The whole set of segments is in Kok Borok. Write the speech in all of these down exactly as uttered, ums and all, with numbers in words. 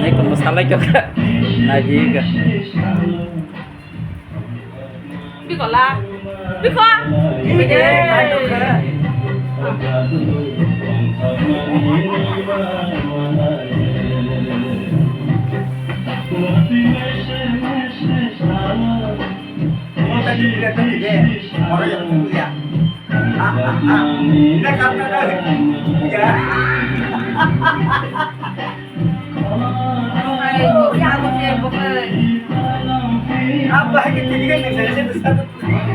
Ekdom salai kok. Naji ka. Bikola. Biko.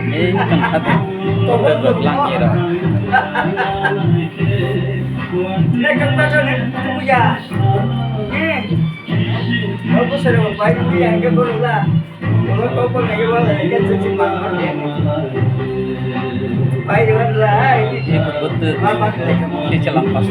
Ei, tongkha de. Bebak langni rok. Ini betul. Ini celang pas.